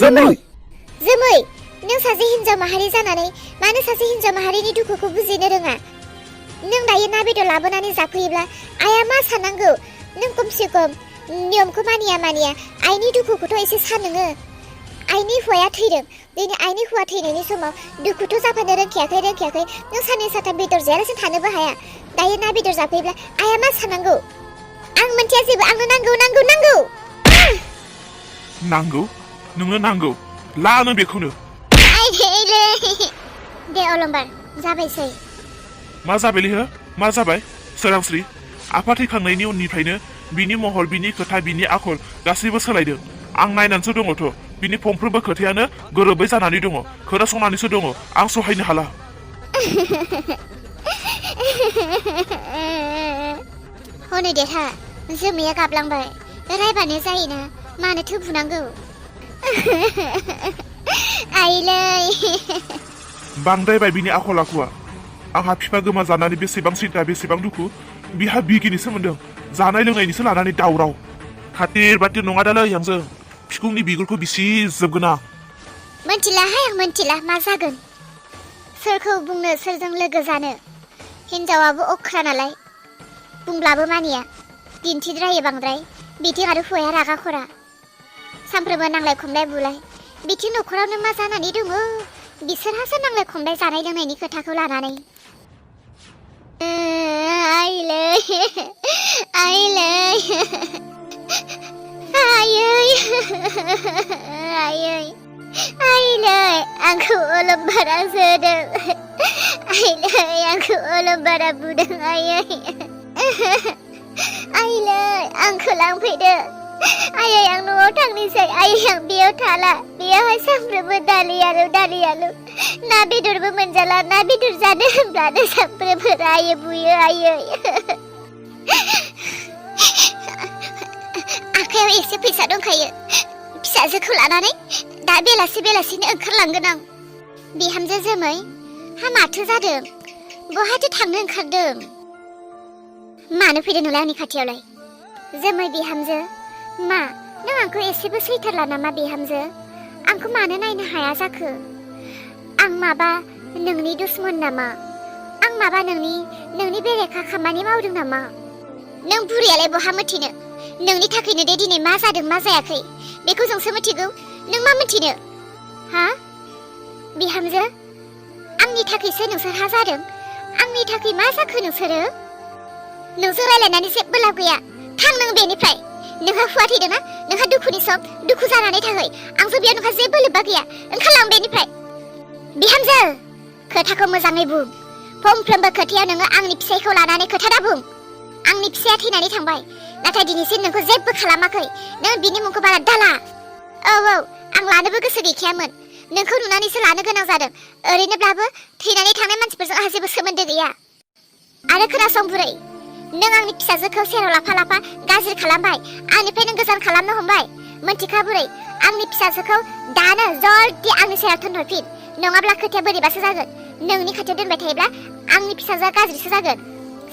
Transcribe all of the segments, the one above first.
जोमै नों सासे हिन्जाव माहारि जानानै मानो सासे हिन्जाव माहारिनि दुखुखौ बुजिनो रोङा? नों दायो ना बेदर लाबोनानै जाफैयोब्ला आइया मा साननांगौ? नों खमसे खम नियमखौ मानिया आइनि दुखुखौथ' एसे सान नोङो। आइनि हौवाया थैदों, दिनै आइनि हौवा थैनायनि समाव दुखुथ' जाफानो रोंखायाखै नों साननै सानथाम बेदर जायालासिनो थानोबो हाया। दायो ना बेदर जाफैयोब्ला आइया मा साननांगौ? आं मोनथिया जेबो, आंनो नांगौ। नांगौ? नोंनो नांगौ? ला नों बेखौनो। दे अलंबार जाबायसै। मा जाबायलै हो? मा जाबाय? सोरांस्रि, आफा थैखांनायनि उननिफ्रायनो बिनि महर, बिनि खोथा, बिनि आखल गासैबो सोलायदों। आं नायनानैसो दङथ'। बिनि फंफ्रोमबो खोथायानो गोरोबै जानानै दङ, खोनासंनानैसो दङ। आं सहायनो हाला। हनै देरहा, जोमैया गाबलांबाय। रायबानो जायोना, मानोथो बुनांगौ? आइलै। बांद्रायबाय बिनि आखल आखुआ। आंहा बिफा गोमाजानानै बेसेबां सिन्था, बेसेबां दुखु। बिहा बिगिनोसो मोनदों, जानाय लोंनायनिसो लानानै दावराव। खाथिर बाथिर नङा दालै आंजों। बिखुंनि बिगुरखौ बिसिजोबगोन आं। मोनथिलाहाय, आं मोनथिला मा जागोन। सोरखौ बुंनो, सोरजों लोगो जानो। हिन्जावाबो अख्रा नालाय, बुंब्लाबो मानिया, दिन्थिद्रायो बांद्राय। बिथिं आरो हौवाया रागा खरा, सानफ्रोमबो नांलाय खमलाय बुलाय। बिथिं न'खरावनो मा जानानै दङ, बिसोरहासो नांलाय खमलाय जानाय लोंनायनि खोथाखौ लानानै। आइलै, आंखौ अलंबारा जोदों। आइलै, आंखौ अलंबारा बुदों। आइलै, आंखौ लांफैदो। आइयै, आं न'आव थांनोसै। आइयै, आं बेयाव थाला। बेयावहाय सानफ्रोमबो दालि आलु ना बेदरबो मोनजाला। ना बेदर जानो होनब्लानो सानफ्रोमबो रायो बुयो। आइयै, आखायाव एसे फैसा दंखायो। फिसाजोखौ लानानै दा बेलासिनो ओंखारलांगोन आं। बिहामजो जोमै, हा माथो जादों? बहाथो थांनो ओंखारदों? मानो फैदों नोंलाय आंनि खाथियावलाय? जोमै बिहामजो, मा नों आंखौ एसेबो सैथारला नामा बिहामजो? आंखौ मानो नायनो हाया जाखो? आं माबा नोंनि दुश्मन नामा? आं माबा नोंनि बेरेखा खामानि मावदों नामा? नों बुरियालाय बहा मिथिनो? नोंनि थाखायनो दे दिनै मा जादों मा जायाखै बेखौ जोंसो मिथिगौ। नों मा मिथिनो? हा बिहामजो, आंनि थाखायसो नोंसोरहा जादों। आंनि थाखाय मा जाखो नोंसोरो? नोंसोर रायलायनानै जेबो लाब गैया। थां नों बेनिफ्राय। नोंहा हुवा थैदोंना? नोंहा दुखुनि सम, दुखु जानानै थाहै। आंजों बेयाव नोंहा जेबो लोब्बा गैया। ओंखारलां बेनिफ्राय। बिहामजो, खोथाखौ मोजाङै बुं। फंफ्रोमबो खोथायाव नोङो आंनि फिसायखौ लानानै खोथा दा बुं। आंनि फिसाया थैनानै थांबाय, नाथाय दिनैसिम नोंखौ जेबो खालामाखै। नों बिनि मुंखौ बारा दाला। औ, आं लानोबो गोसो गैखायामोन। नोंखौ नुनानैसो लानो गोनां जादों। ओरैनोब्लाबो थैनानै थांनाय मानसिफोरजों आंहा जेबो सोमोन्दो गैया। आरो खोनासं बुरै, नों आंनि फिसाजोखौ सेराव लाफा गाज्रि खालामबाय। आंनिफ्राय नों गोजान खालामनो हमबाय। मोनथिखा बुरै, आंनि फिसाजोखौ दानो जल्दि आंनि सेराव थोनहरफिन, नङाब्ला खोथाया बोरैबासो जागोन। नोंनि खाथियाव दोनबाय थायोब्ला आंनि फिसाजोआ गाज्रिसो जागोन।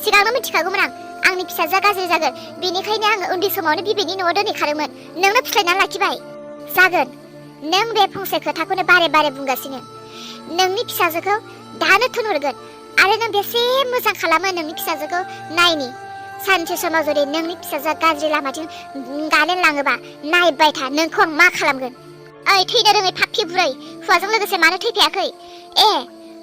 सिगांनो मिथिखागौमोन आंनि फिसाजोआ गाज्रि जागोन। बेनिखायनो आङो उन्दै समावनो बिबैनि न'आव दोनहैखादोंमोन। नोंनो फुस्लायनानै लाखिबाय। जागोन, नों बे फंसे खोथाखौनो बारे बुंगासिनो। नोंनि फिसाजोखौ दानो थोनहरगोन। आरो नों बेसे मोजां खालामो नोंनि फिसाजोखौ नायनि। सानसे समाव जुदि नोंनि फिसाजोआ गाज्रि लामाथिं गालेन लाङोबा नायबाय था नोंखौ आं मा खालामगोन। ओइ थैनो रोङै फाफि बुरै, हौवाजों लोगोसे मानो थैफायाखै?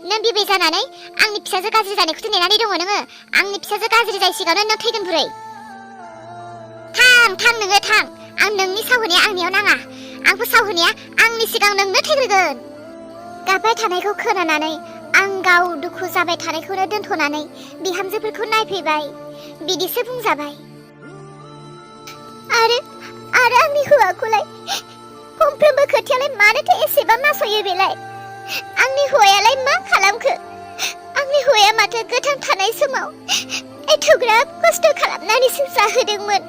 नों बिबै जानानै आंनि फिसाजो गाज्रि जानायखौसो नेनानै दङ नोङो। आंनि फिसाजो गाज्रि जायै सिगाङावनो नों थैगोन बुरै। थां नोङो थां। आं नोंनि सावहोनाया आंनियाव नाङा। आंखौ सावहोनाया आंनि सिगां नोंनो थैग्रोगोन। गाबबाय थानायखौ खोनानानै आं गाव दुखु जाबाय थानायखौनो दोनथ'नानै बिहामजोफोरखौ नायफैबाय। बिदिसो बुंजाबाय। आरो आंनि हौवाखौलाय फंफ्रोमबो खोथायालाय मानोथो एसेबां नासयो बेलाय? आंनि हौवायालाय मा खालामखो? आंनि हौवाया माथो गोथां थानाय समाव एथ'ग्राब खस्थ' खालामनानैसो जाहोदोंमोन।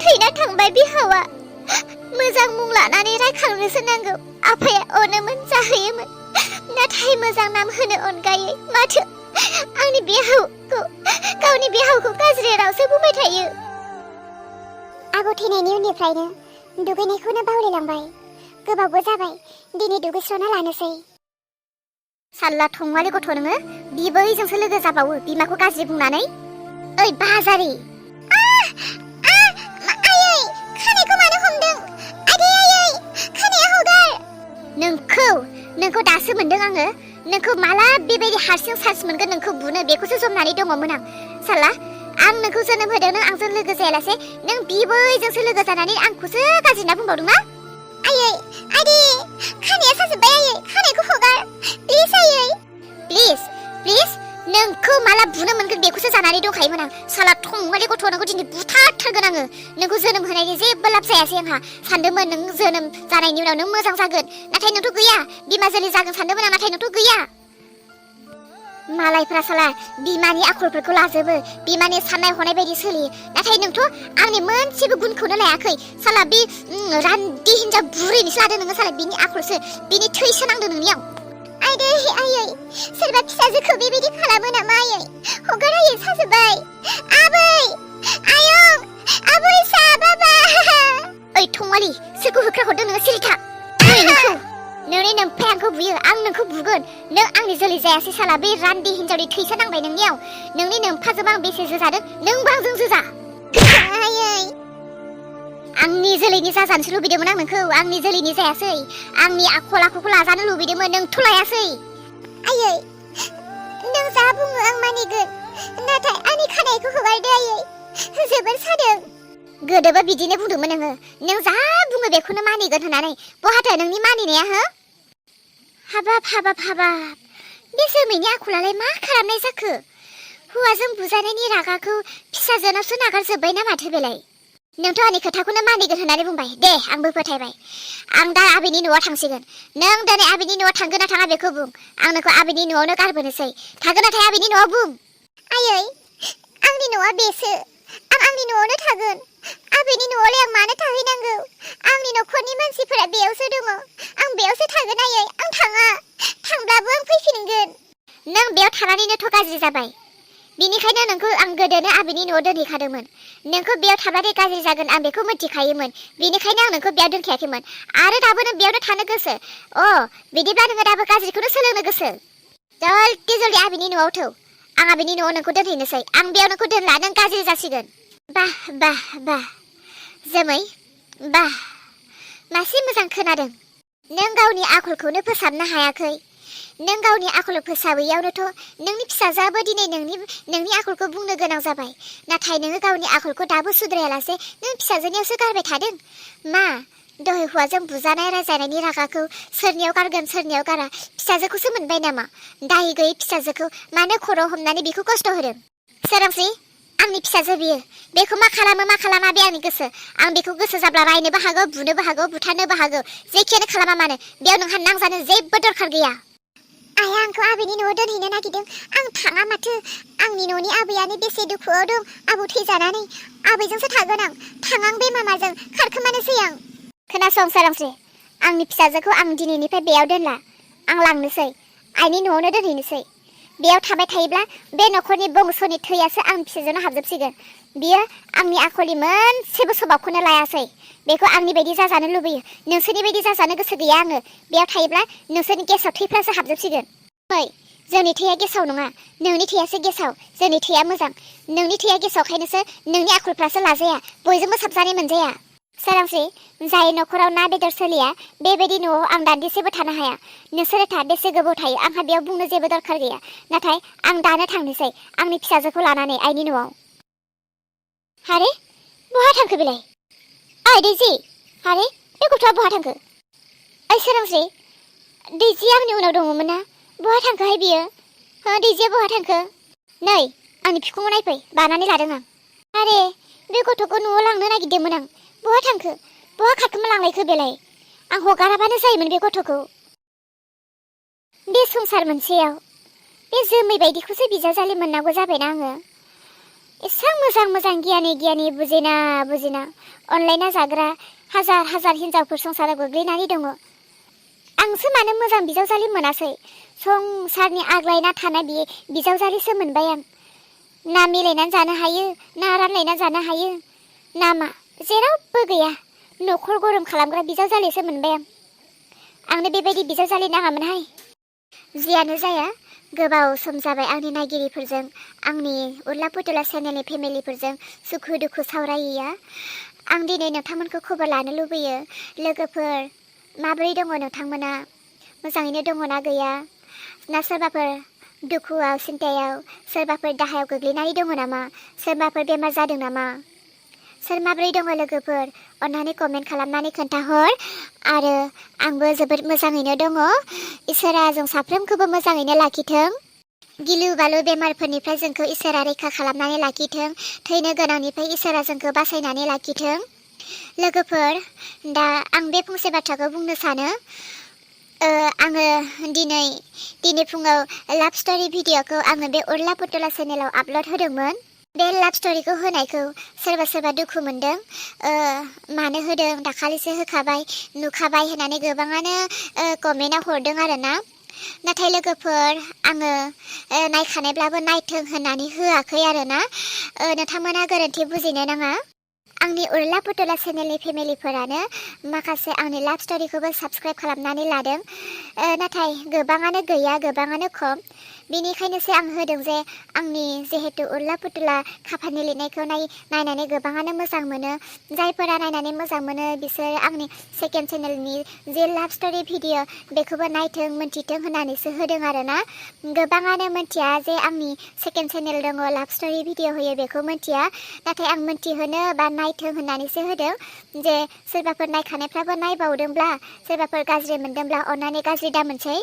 थैना थांबाय बिहावा। मोजां मुं लानानै रायखांनोसो नांगौ। आफाया अनोमोन, जाहोयोमोन। नाथाय मोजां नाम होनो अनगायै माथो आंनि गावनि बिहावखौ गाज्रि रावसो बुंबाय थायो। आबौ थैनायनि उननिफ्रायनो दुगैनायखौनो बावलायलांबाय। गोबावबो जाबाय दिनै दुगैस्रना लानोसै। साल्ला थंमालि गथ' नोङो बिबैजोंसो लोगो जाबावो बिमाखौ गाज्रि बुंनानै। ओइ बाजारि आयै खानायखौ मानो हमदों? आयै खानाया हगार। नोंखौ दासो मोनदों आङो। नोंखौ माला बेबायदि हारसिं सार्स मोनगोन नोंखौ बुनो बेखौसो जमनानै दङमोन आं। साला आं नोंखौ जोनोम होदों नों आंजों लोगो जायालासे नों बिबैजोंसो लोगो जानानै आंखौसो गाज्रि होनना बुंबावदों ना? आयै आदै खानाया साजोब्बाय आयै खानायखौ हगार प्लिज आयै प्लिज नोंखौ माला बुनो मोनगोन बेखौसो जानानै दंखायोमोन आं। साला थंमालि गथ' नोंखौ दिनै बुथारथारगोन आङो। नोंखौ जोनोम होनायनि जेबो लाब जायासै आंहा। सानदोंमोन नों जोनोम जानायनि उनाव नों मोजां जागोन नाथाय नोंथ' गैया। बिमा जोलै जागोन सानदोंमोन आं नाथाय नोंथ' गैया। मालायफ्रा साला बिमानि आखलफोरखौ लाजोबो बिमानि साननाय हनाय बायदि सोलियो नाथाय नोंथ' आंनि मोनसेबो गुनखौनो लायाखै। साला बे रान्दि हिनजाव बुरैनिसो लादों नोङो। साला बिनि आखलसो बिनि थैसो नांदों नोंनियाव। आयै सोरबा फिसाजोखौ बेबायदि खालामो नामा? आयै हगार आयै साजोब्बाय। आयं आबै सा बाबा। ओइ थंमालि सोरखौ होख्रा हरदों नोङो? सिरिथा नोंनि नोमफाया आंखौ बुयो आं नोंखौ बुगोन। नों आंनि जोलै जायासै साला बे रान्दि हिनजावनि थैसो नांबाय नोंनियाव। नोंनि नोमफाजों आं बेसे जोजादों नोंबो आंजों जोजा। आयै आंनि जोलैनि जाजानोसो लुबैदोंमोन आं नोंखौ। आंनि जोलैनि जायासै। आंनि आखल आखुखौ लाजानो लुबैदोंमोन नोंथ' लायासै। आयै नों जा बुङो आं मानिगोन नाथाय आंनि खानायखौ हगारदो आयै जोबोर सादों। गोदोबो बिदिनो बुंदोंमोन नोङो। नों जा बुङो बेखौनो मानिगोन होननानै। बहाथो नोंनि मानिनाया हो? हाबाब बे जोमैनि आखलालाय मा खालामनाय जाखो? हौवाजों बुजानायनि रागाखौ फिसाजोनावसो नागारजोब्बाय ना माथो बेलाय? नोंथ' आंनि खोथाखौनो मानिगोन होननानै बुंबाय दे आंबो फोथायबाय। आं दा आबैनि न'आव थांसिगोन। नों दिनै आबैनि न'आव थांगोन ना थाङा बेखौ बुं। आं नोंखौ आबैनि न'आवनो गारबोनोसै। थांगोन ना थाङा आबैनि न'आव बुं। आयै आंनि न'आ बेसो। आं आंनि न'आवनो थागोन। आबैनि न'आवलाय आं मानो थाहैनांगौ? आंनि न'खरनि मानसिफोरा बेयावसो दङ। आं बेयावसो थागोन आयै। आं थाङा। थांब्लाबो आं फैफिनगोन। नों बेयाव थानानैनोथ' गाज्रि जाबाय। बिनिखायनो नोंखौ आं गोदोनो आबैनि न'आव दोनहैखादोंमोन। नोंखौ बेयाव थाबाथाय गाज्रि जागोन आं बेखौ मिथिखायोमोन। बिनिखायनो आं नोंखौ बेयाव दोनखायाखैमोन। आरो दाबो नों बेयावनो थानो गोसो? बिदिब्ला नोङो दाबो गाज्रिखौनो सोलोंनो गोसो? जल्दि आबैनि न'आव थौ। आं आबैनि न'आव नोंखौ दोनहैनोसै। आं बेयाव नोंखौ दोनला नों गाज्रि जासिगोन। बाह जोमै बाह मासे मोजां खोनादों। नों गावनि आखलखौनो फोसाबनो हायाखै। नों गावनि आखल फोसाबैयावनोथ' नोंनि फिसाजोआबो दिनै नोंनि आखलखौ बुंनो गोनां जाबाय। नाथाय नोङो गावनि आखलखौ दाबो सुद्रायालासे नों फिसाजोनियावसो गारबाय थादों। मा दहाय हौवाजों बुजानाय रायजानायनि रागाखौ सोरनियाव गारगोन सोरनियाव गारा फिसाजोखौसो मोनबाय नामा? दाय गैयै फिसाजोखौ मानो खर' हमनानै बेखौ खस्थ' होदों? सोरांस्रि आंनि फिसाजो बियो। बेखौ मा खालामो मा खालामा बे आंनि गोसो। आं बेखौ गोसो जाब्ला रायनोबो हागौ बुनोबो हागौ बुथारनोबो हागौ। जेखियानो खालामा मानो बेयाव नोंहा नांजानो जेबो दरखार गैया। आइया आंखौ आबैनि न'आव दोनहैनो नागिरदों। आं थाङा माथो। आंनि न'नि आबैयानो बेसे दुखुआव दं आबौ थैजानानै। आबैजोंसो थागोन आं। थाङां बे मामाजों खारखोमानोसै आं। खोनासं सोरांस्रि आंनि फिसाजोखौ आं दिनैनिफ्राय बेयाव दोनला। आं लांनोसै आइनि न'आवनो दोनहैनोसै। बेयाव थाबाय थायोब्ला बे न'खरनि बंस'नि थैयासो आंनि फिसाजोनाव हाबजोबसिगोन। बियो आंनि आखलनि मोनसेबो स्वभाबखौनो लायासै। बेखौ आंनि बायदि जाजानो लुबैयो। नोंसोरनि बायदि जाजानो गोसो गैया आङो। बेयाव थायोब्ला नोंसोरनि गेसाव थैफ्रासो हाबजोबसिगोन। जोंनि थैया गेसाव नङा नोंनि थैयासो गेसाव। जोंनि थैया मोजां। नोंनि थैया गेसावखायनोसो नोंनि आखलफ्रासो लाजाया बयजोंबो साबजानाय मोनजाया। सोरांस्रि जाय न'खराव ना बेदर सोलिया बेबायदि न'आव आं दान्दिसेबो थानो हाया। नोंसोरो था बेसे गोबाव थायो आंहा बेयाव बुंनो जेबो दरखार गैया। नाथाय आं दानो थांनोसै आंनि फिसाजोखौ लानानै आइनि न'आव। हारे बहा थांखो बेलाय? ओइ दैजि हारे बे गथ'आ बहा थांखो? ओइ सोरांस्रि दैजिया आंनि उनाव दङमोन ना बहा थांखोहाय बियो? दैजिया बहा थांखो? नै आंनि बिखुङाव नायफै बानानै लादों आं। आरे बे गथ'खौ न'आव लांनो नागिरदोंमोन आं। बहा थांखो? बहा खारखोमा लांनायखो बेलाय? आं हगाराबानो जायोमोन बे गथ'खौ। बे संसार मोनसेयाव बे जोमै बायदिखौसो बिजावजालि मोननांगौ जाबायना आङो। एसां मोजां गियानि बुजिना अनलायना जाग्रा हाजार हिनजावफोर संसाराव गोग्लैनानै दङ। आंसो मानो मोजां बिजावजालि मोनासै? संसारनि आग्लायना थानाय बिजावजालिसो मोनबाय आं। ना मिलायनानै जानो हायो ना रानलायना जानो हायो। नामा जेरावबो गैया। न'खर गरम खालामग्रा बिजावजालिसो मोनबाय आं। आंनो बेबायदि बिजाब जालिनाङामोनहाय। जियानो जाया, गोबाव सम जाबाय आंनि नायगिरिफोरजों, आंनि उरला पुतुला चेनेलनि फेमिलिफोरजों सुखु दुखु सावरायैया। आं दिनै नोंथांमोनखौ खबर लानो लुबैयो। लोगोफोर, माबोरै दङ नोंथांमोना? मोजाङैनो दङना गैया? ना सोरबाफोर दुखुआव, सिन्थायाव, सोरबाफोर दाहायाव गोग्लैनानै दङ नामा? सोरबाफोर बेमार जादों नामा? सोर माबोरै दङ लोगोफोर? अन्नानै कमेन्ट खालामनानै खोन्थाहर। आरो आंबो जोबोद मोजाङैनो दङ। इसोरा जों साफ्रोमखौबो मोजाङैनो लाखिथों। गिलु बालु बेमारफोरनिफ्राय जोंखौ इसोरा रैखा खालामनानै लाखिथों। थैनो गोनांनिफ्राय इसोरा जोंखौ बासायनानै लाखिथों। लोगोफोर, दा आं बे फंसे बाथ्राखौ बुंनो सानो। आङो दिनै फुङाव लाभ स्ट'रि भिडिअ'खौ आङो बे उरला पुतुला चेनेलाव आपल'ड होदोंमोन। बे लाभ स्ट'रिखौ होनायखौ सोरबा दुखु मोनदों। मानो होदों, दाखालिसो होखाबाय, नुखाबाय होननानै गोबाङानो कमेन्टआव हरदों आरोना। नाथाय लोगोफोर, आङो नायखानायब्लाबो नायथों होननानै होआखै आरोना। नोंथांमोना गोरोन्थि बुजिनो नाङा। आंनि उरला पुतुला चेनेलनि फेमिलिफोरानो माखासे आंनि लाभ स्ट'रिखौबो साबस्क्राइब खालामनानै लादों। नाथाय गोबाङानो गैया, गोबाङानो खम। बेनिखायनोसो आं होदों जे आंनि जिहेतु उरला पुतुला खाफानि लिरनायखौ नायनानै गोबाङानो मोजां मोनो। जायफोरा नायनानै मोजां मोनो बिसोर आंनि सेकेन्ड चेनेलनि जे लाभ स्ट'रि भिडिअ' बेखौबो नायथों, मोन्थिथों होननानैसो होदों आरोना। गोबाङानो मोन्थिया जे आंनि सेकेन्ड चेनेल दङ, लाभ स्ट'रि भिडिअ' होयो, बेखौ मोन्थिया। नाथाय आं मोन्थिहोनो बा नायथों होननानैसो होदों। जे सोरबाफोर नायखानायफ्राबो नायबावदोंब्ला, सोरबाफोर गाज्रि मोनदोंब्ला अन्नानै गाज्रि दामोनसै।